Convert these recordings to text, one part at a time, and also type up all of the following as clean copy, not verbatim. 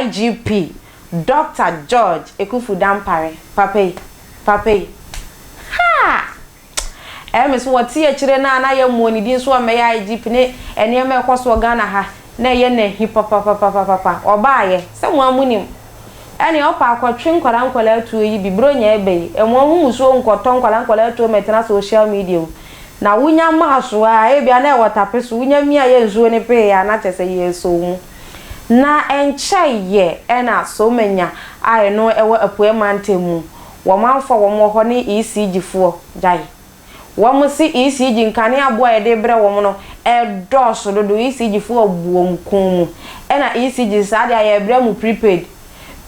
IGP Dɔkta George Akuffo Dampare, papa yi, papa yi, haa! Ɛyɛ me sɛ wɔte akyire no a na yɛmmɔɔ ne din so ɔmmɛyɛ IGP ne nneɛma a ɛkɔ soɔ Ghana ha na ɛyɛ no ahi papapapapapa. Ɔbaeɛ, sɛ mo ara monim, ɛnneɛ ɔpɛ akɔtwe nkwadaa nkwadaa tuo yi bi, Buronya ɛba yi, ɛmo ho musuo nkɔtɔ nkwadaa nkwadaa tuo mmɛtena social media mu. Na wonya maa so ara, ebia na ɛwɔ tape so, wonya mia yɛ nsuo no pee a na kyerɛ sɛ yɛresɔ wo mu. Na ɛnkyɛeɛ na Somanya a ɛno ɛwɔ Apueɛ Mantam mu, wɔn manfoɔ a wɔn wɔ hɔ ne ECG foɔ gyae. Wɔn se ECG nkanea boɔ a yɛde rebrɛ wɔn no ɛredɔɔso dodo, ECG foɔ abu wɔn kɔn mu. Ɛna ECG se saa deɛ a yɛrebrɛ mo prepaid.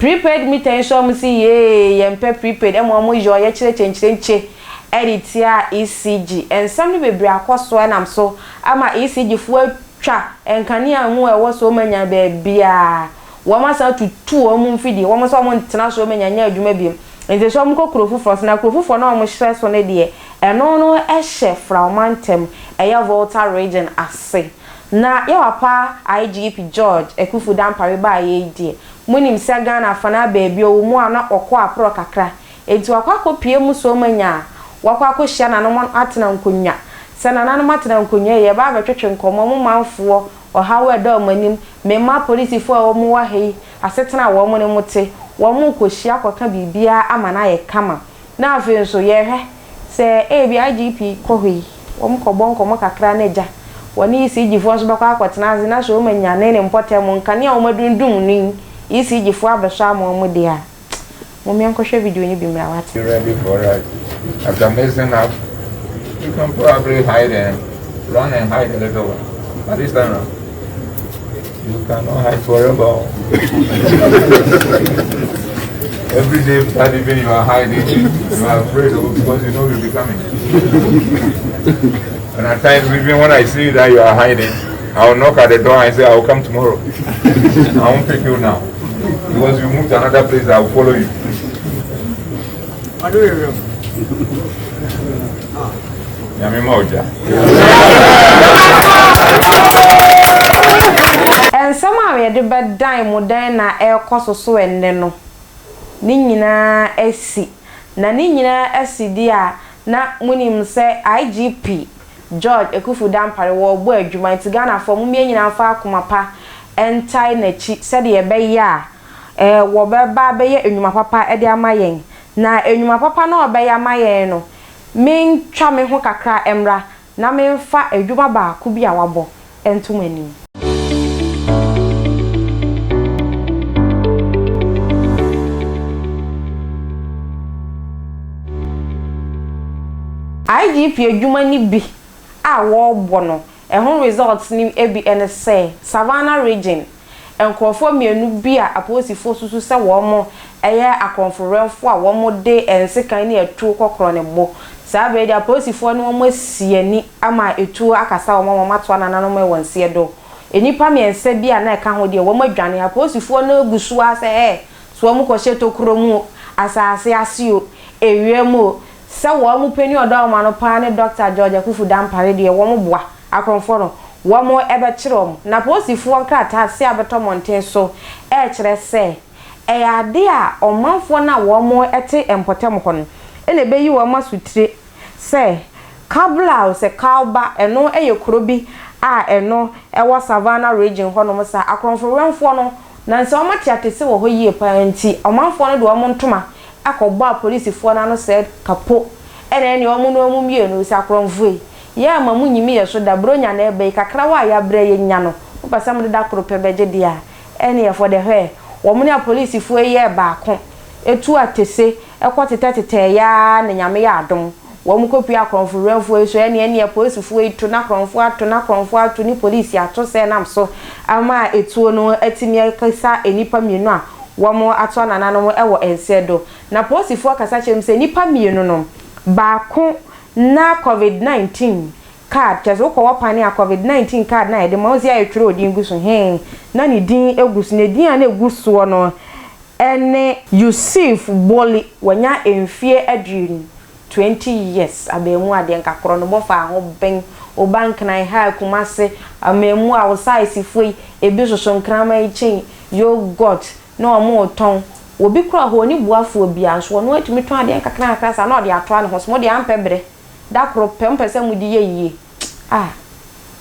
Prepaid meter yi nso wɔn se yee yɛmpɛ prepaid ɛma wɔn yɛ ɔyɛkyerɛ kyenkyerenkye ɛde tia ECG. Nsɛm no bebree akɔ so ɛnam so ama ECG foɔ atwa nkanea mu a ɛwɔ Somanya baabiara. Wɔn asan atutu wɔn mfidie, wɔn sɛ wɔn ntena Somanya nyɛ adwuma biom. Nti sɛ wɔn kɔ kuro foforɔ so, na kuro foforɔ no a wɔn hyerɛ so no deɛ, ɛno no hyɛ Frao mantam, ɛyɛ Volta region ase. Na yɛ papa IGP George Akuffo Dampare baeɛ yi deɛ, monim sɛ Ghana afanaa baabi ɔwɔ mu a na ɔkɔ aporɔ kakra. Enti wakɔ akɔpue mu Somanya a, wakɔ akɔhyia nananom atena nkonnwa. Sɛ nananom atena nkonnwa yi, yɛba abɛtwetwe nkɔmmɔ, mo manfoɔ, ɔhaw a ɛda wɔn anim, me mma apolisifoɔ a wɔwɔ ha yi, asetena a wɔn ne mo te, wɔrekɔhyia akɔka biribiara ama no ayɛ kama. Na afei nso, yɛrehwɛ sɛ ebia IGP kɔ hɔ yi, wɔkɔbɔ nkɔmmɔ kakra na agya, wɔne ECG foɔ nso bɛkɔ akɔtena ase na sɛ wɔanya ne ne mpɔtam nkanea a wɔadundum no yi, ECG foɔ abɛsɔ ama wɔn deɛ a, mom yɛnkɔhwɛ video no bi mmra, wate. Be ready for us. After messing up, you can probably hide and run and hide a little while. But this time around, you cannot hide forever. Every day that even you are hiding, you are afraid of because you know you'll be coming. And at times, even when I see that you are hiding, I will knock at the door and say, I will come tomorrow. I won't pick you now. Because you move to another place, I will follow you. Nyame ma ogya. Nsɛm a yɛde bɛdan mo dɛn na ɛrekɔ so so ɛnnɛ no, ne nyinaa asi. Na ne nyinaa asi deɛ a, na monim sɛ IGP George Akuffo Dampare wɔrebɔ adwuma nti Ghanafoɔ mom yɛn nyinaa mfa akoma pa ntae n'akyi sɛdeɛ ɛbɛyɛ a wɔbɛba abɛyɛ nnwuma papa de ama yɛn. Na nnwuma papa no a wɔbɛyɛ ama yɛn no, mentwa me ho kakra mmra na memfa adwuma baako bi a wabɔ nto mo anim. IGP adwuma no bi a wɔrebɔ no, ɛho results no bi ne sɛ, Savannah Region, nkurɔfoɔ mmienu bi a apolisifoɔ susu sɛ wɔn yɛ akorɔmfowerɛmfoɔ a wɔde nsekan ne atuo kɔkorɔ ne bo. Saa berɛ yi deɛ apolisifoɔ ne wɔn asi ani ama atuo akasa wɔn ama wɔatoa nananom wɔ nseɛ do. Nnipa mmiɛnsa bi a na ɛka ho deɛ wɔadwane. Apolisifoɔ no gu so ara sɛ ɛɛ, so wɔkɔhyɛ tokuro mu o, asase ase o, ewiem o, Sɛ wɔn panin a ɔdɔ wɔn ano paa ne Dɔkta George Akuffo Dampare deɛ wɔn boa akorɔmfoɔ no, wɔn bɛkyere wɔn. Na polisifoɔ nkrataa ase a bɛtɔ mmɔnten so rekyerɛ sɛ ɛyɛ adeɛ a ɔmanfoɔ no a wɔn te mpɔtam hɔ no na ɛbɛyi wɔn asotire sɛ Kabla o sɛ Kalba ɛno yɛ kuro bi a ɛno ɛwɔ Savannah region hɔnom saa akorɔmfo wɛmfoɔ no na sɛ wɔn ate atese wɔ hɔ yie paa nti ɔmanfoɔ no de wɔn ntoma akɔbɔ apolisifoɔ no ano sɛ kapo ɛna ɛneɛ wɔn ne wɔn mmienu sɛ akorɔmfoɔ yi yɛ ama mo nyimi yɛ so da bronya na ɛba yi kakra wɔ a yabrɛ yɛ nya no mo pɛ sɛ mo de da koro pɛ bɛgye deɛ a ɛneɛ for the hwɛ wɔn ne apolisifoɔ yi yɛɛ baako ɛtu atese ɛkɔ tetɛtetɛɛ yɛ ara na nyame yɛ adom wɔn kɔ pue akorɔmfo werɛmfoɔ yi so ɛneɛ ɛneɛ apolisifoɔ yi to na akorɔmfoɔ ato na akorɔmfoɔ ato ne polisi ato sɛ ɛnam so ama ɛtuo no atumi akisa nnipa mmienu a Wɔatoa nananom wɔ nsɛ do. Na polisifoɔ kasa kyerɛ mu sɛ nnipa mmienu no, baako na covid 19 card, kyerɛ sɛ wokɔ wɔ pane a covid 19 card no a yɛde ma wo sɛ yɛtwerɛ wo din gu so hee, na ne din gu so, na edin a na egu soɔ no ne. Yusuf Boli, wanya mfeɛ aduonu, 20 years, abaamua deɛ nka korɔ no bɔ faa ho ben, wo ba Nkran ha, Kumase, amamua, wo size foɔ yi, ebi soso nkraman yi kyɛn. Yoghurt na wɔretɔn. Obi koraa wɔ hɔ, ɔnni boafoɔ biara, nso ɔno atumi tɔn adeɛ nkakrankakra saa na ɔde atoa ne ho so. Mo deɛ ampɛ berɛ. Da koro pɛ, mopɛ sɛ mode yɛ yie. Ah,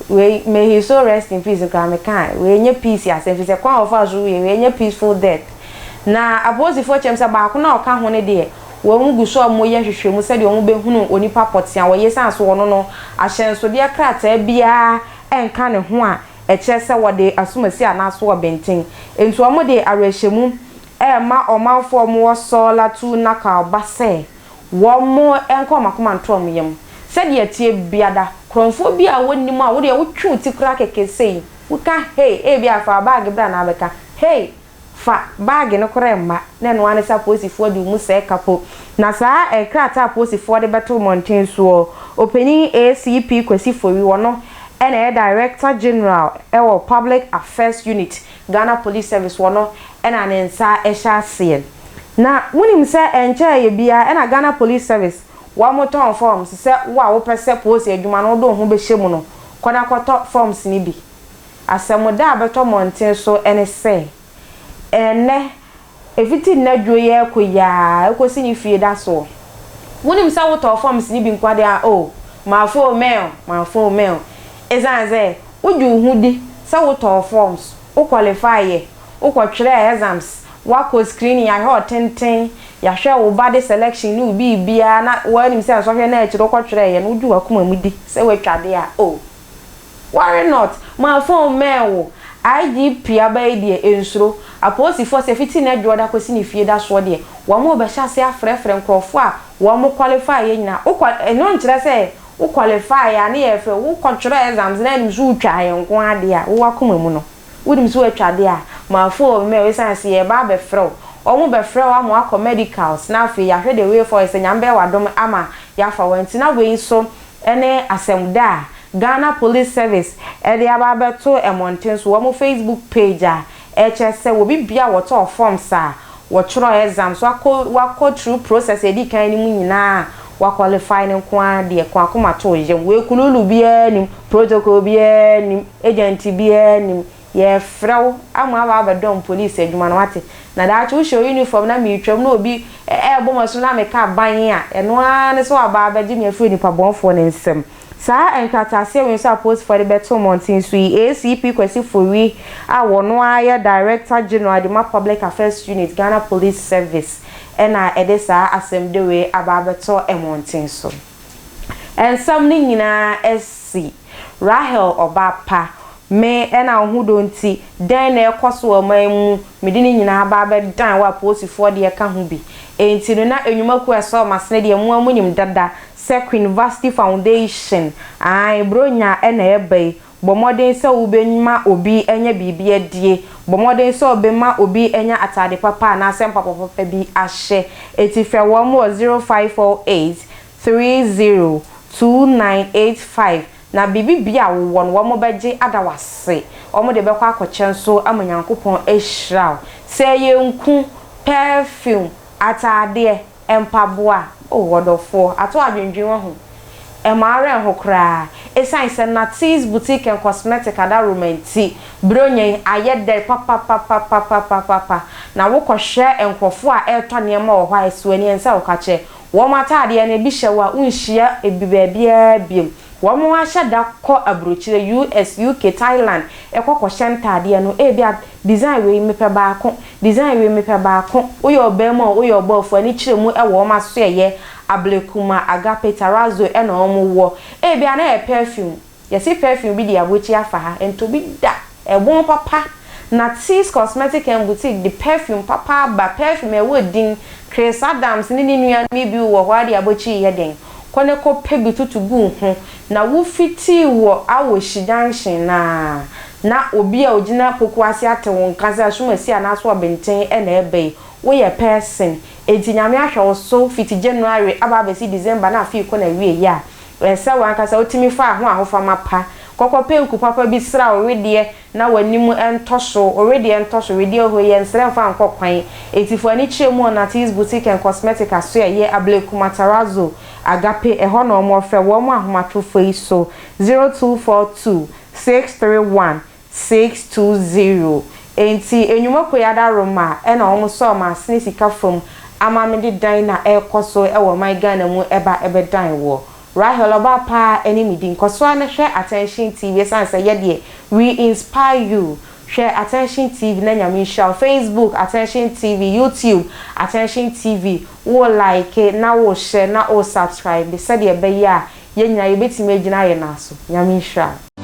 wei, may his soul rest in peace koraa meka a, wei nyɛ peace asɛm, firi sɛ kwan a ɔfaa so wuiɛ, wei nyɛ peaceful death. Na apolisifoɔ kyerɛ mu sɛ baako no a ɔka ho no deɛ, wɔn gu so a wɔyɛ nhwehwɛmu sɛdeɛ wɔbɛhunu onipa pɔtee a ɔyɛ, ɛsiane sɛ ɔno no, ahyɛnsodeɛ krataa biara nka ne ho a ɛkyerɛ sɛ wɔde asomasi anaa asoɔbenten. Enti wɔde awerɛhyɛmu rema ɔmanfoɔ a wɔwɔ Sawla tu Nakal ba sɛ wɔnka wɔn akoma nto wɔn yam. Sɛdeɛ ɛteɛ biada, korɔmfoɔ bi a wɔnnim a wodeɛ wotwe wo ti koraa kɛkɛ sei, woka hey, ebia fa wo baage bra na abɛka hey, Fa baage no koraa mma, na ɛno ara ne sɛ apolisifoɔ de wo mu sɛɛ ka po. Na saa krataa a apolisifoɔ de bɛto mmɔnten soɔ, Ɔpanin ACP Kwasi Fori, ɔno na ɛyɛ Director General wɔ Public Affairs Unit, Ghana Police Service, ɔno na ne nsa hyɛ aseɛ. Na wonim sɛ ɛnkyɛeɛ biara na Ghana Police Service wɔtɔn forms sɛ wo a wopɛ sɛ polisi adwuma no wode wo ho bɛhyɛ mu no, kɔ na kɔtɔ forms no bi. Asɛmda a bɛtɔ mmɔnten so ne sɛ, Ɛnnɛ, ɛfiti nnɛ dwo yi ara kɔ yi ara kɔsi ne fie da soɔ. Wonim sɛ wotɔɔ forms no bi nko ara deɛ a, oh, mafo mɛ o, mafo mɛ o. Ɛsiane sɛ wogye wo ho di sɛ wotɔɔ forms, wo qualify yɛ, wokɔtwerɛɛ exams, woakɔ screening, yɛahwɛ wo tenten, yɛahwɛ wo body selection ne wo biribiara na woanim sɛ nsɔhwɛ no akyire wokɔtwerɛeɛ no, wogye w'akoma mu di sɛ woatwa deɛ a, oh. Worry not, ma phone mmɛn wo. IGP aba yi deɛ nsuro. Apolisifoɔ sɛ fiti nnɛ dwoɔda kɔsi ne fie da soɔ deɛ, wɔn rebɛhyɛ aseɛ afrɛfrɛ nkorɔfoɔ a wɔn qualify yɛ nyinaa. Wo qual ɛno nkyerɛ sɛ wo qualify a ne yɛfrɛ wo, wo kɔtwerɛ exams na anim sɛ wotwaa yɛ nko ara deɛ a, wo akoma mu no, wonim sɛ woatwa deɛ a, ma phone mmɛn wo ɛsiane sɛ yɛreba abɛfrɛ wo. Wɔn bɛfrɛ wo ama woakɔ medicals na afei yɛahwɛ the way forward sɛ Nyame bɛyɛ w'adom ama yɛafa wo. Nti na wei nso ne asɛmda a Ghana Police Service de aba abɛto mmɔnten so, wɔn Facebook page a ɛkyerɛ sɛ obi bia wɔtɔɔ forms a wɔtwerɛ exams, wakɔ wakɔ through process a ɛdi kan no mu nyinaa a wa qualify no nko ara deɛ ko akoma to yam. Wei kululu biara nnim, protocol biara nnim, agent biara nnim. Yɛrefrɛ wo ama woaba abɛdɔm police adwuma no, woate? Na daakye wohyɛ wo uniform na meretwam na obi rebɔ m'asu na meka ban a, ɛno ara ne sɛ woaba abɛgye me afiri onipa bɔnefoɔ no nsam. Saa nkrataseɛ wei nso a apolisifoɔ de bɛto mmɔnten so yi, ACP Kwasi Fori a ɔno ara yɛ Director General de ma Public Affairs Unit, Ghana Police Service na ɛde saa asɛmde wei aba abɛto mmɔnten so. Nsɛm no nyinaa asi. Rahel ɔbaa pa, me na wo ho dɔ nti, dɛn na ɛrekɔ so wɔ ɔman mu? Mede ne nyinaa aba abɛdan wo apolisifoɔ deɛ ka ho bi. Enti no na nnwumakuo a ɛsɔɔ m'asene deɛ mo ara monim dada sɛ Queen Vasti Foundation, ae, Buronya na ɛreba yi. Bɔ mmɔden sɛ wobɛma obi anya biribi adie. Bɔ mmɔden sɛ wobɛma obi anya ataade papa anaasɛ mpaboa papa bi ahyɛ. Enti frɛ wɔn wɔ 0548 30 2985 na biribi bia a wowɔ no wɔn bɛgye ada wo ase. Wɔn de bɛkɔ akɔkyɛ nso ama Nyankopɔn ahyira wo. Sɛ ɛyɛ nku, perfume, ataadeɛ, mpaboa, oh ɔdɔfoɔ, ato adwendwen wahu. Ɛma awerɛ ho koraa. Ɛsiane sɛ Natty's Boutique and Cosmetic adaworoma nti, Buronya yi ayɛ dɛ papapapapapapapa. Na wokɔhwɛ nkurɔfoɔ a ɛretɔ nneɛma wɔ hɔ a, ɛsɔ ani, ɛnsɛ wo ka kyerɛ. Wɔn ataadeɛ no, ebi hyɛ wo a, wonhyia ebi baabiara bio. Wɔahyɛ da kɔ aburokyire, US, UK, Thailand, kɔ kɔhyɛ ntaadeɛ no. Ebia design wei mepɛ baako, design wei mepɛ baako. Woyɛ ɔbarima o, woyɛ ɔbaa o, fa ani kyerɛ mu wɔ wɔn asoɛeɛ, Ablekuma, Agape, Tarazo na wɔwɔ. Ebia na ɛyɛ perfume. Yɛse perfume bi de abokyi afa ha, ntɔ bi da, ɛbɔn papa. Natty's Cosmetic and Boutique de perfume papa aba, perfume a ɛwɔ din, Chris Adams ne ne nuanom yi bi wɔ hɔ ara de abokyi reyɛ den. Kɔ na kɔ pɛ bi tutu gu wo ho. Na wo fitii wɔ Awohyi junction no ara, na obi a ogyina Pokuase ate wo nka sɛ Asumasi anaasɛ Ɔbenten na ɛreba yi, woyɛ person. Enti Nyame ahwɛ wo so fiti January aba abɛsi December na afe rekɔ n'awieɛ a, Ɛsɛ sɛ w'ankasa wotumi fa ho ahofama pa. Kɔkɔpɛ nku papa bi sra wo wedeɛ na w'anim ntɔ so. Wo wedeɛ ntɔ so. Wedeɛ hɔ yi, yɛnsrɛ mfa nkɔ kwan. Enti fa w'ani kyerɛ mu wɔ Natty's Boutique and Cosmetic Asoɛeɛ, Ablekuma Matarazzo, Agape, ɛhɔ na wɔfrɛ wɔn ahomatrofoɔ yi so, 0242 631 620. Enti nnwuma kuo yi adaworoma na wɔn sɔɔ m'asene sika fam ama mede dan na ɛrekɔ so wɔ ɔman Ghana mu ba bɛdan woɔ. Rahel ɔbaa paa ne me din. Kɔ so ara na hwɛ Attention TV ɛsiane sɛ yɛdeɛ we inspire you. Hwɛ Attention TV na Nyame nhyira wo. Facebook Attention TV, YouTube Attention TV, wo like na wo share na wo subscribe sɛdeɛ ɛbɛyɛ a yɛn nyinaa yɛbɛtumi agyina yɛn nan so. Nyame nhyira wo.